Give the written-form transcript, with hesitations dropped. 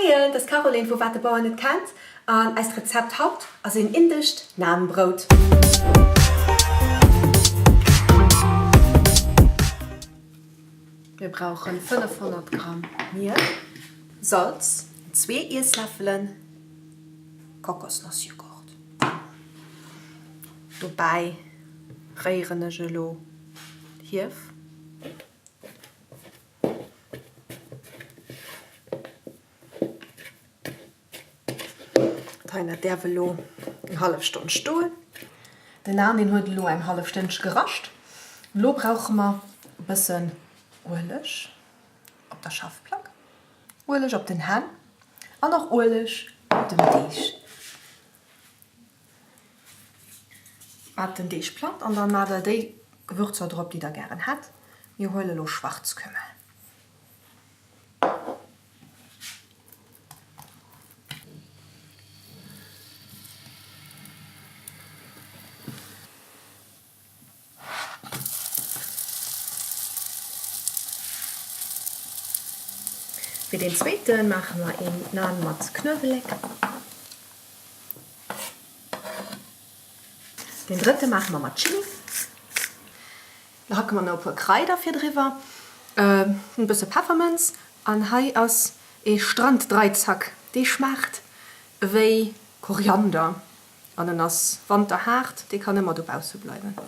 Moien, et ass d'Caroline vu Wat de Bauer net kennt an eist Rezept haut ass een indescht Naan-Brout. Mir brauchen 500 Gramm Miel, Salz, zwee Iessläffelen Kokosnossjoghurt. Dobäi réieren ech elo d'Hief. Dat däerf elo eng hallef Stonn stoen. Den Naan deen huet elo eng hallef Stënnche gerascht. Elo brauche mer e bëssen Ueleg op der Schaffplack, Ueleg op den Hänn an och Ueleg op dem Deeg. Maat den Deeg platt an dann maat der déi Gewürzer drop déi der gären hätt. Mir huele lo Schwarzkümmel. Fir deen zweeten maache mer een Naan mat Knuewelek. Deen drëtte maache mer mat Chili. Da hacke mer nach e puer Kraider fir driwwer, e bësse Peffermënz an hei ass ee Stranddreizack, dee schmaacht ewéi Koriander an en ass wanterhaart, dee kann ëmmer dobausse bleiwen.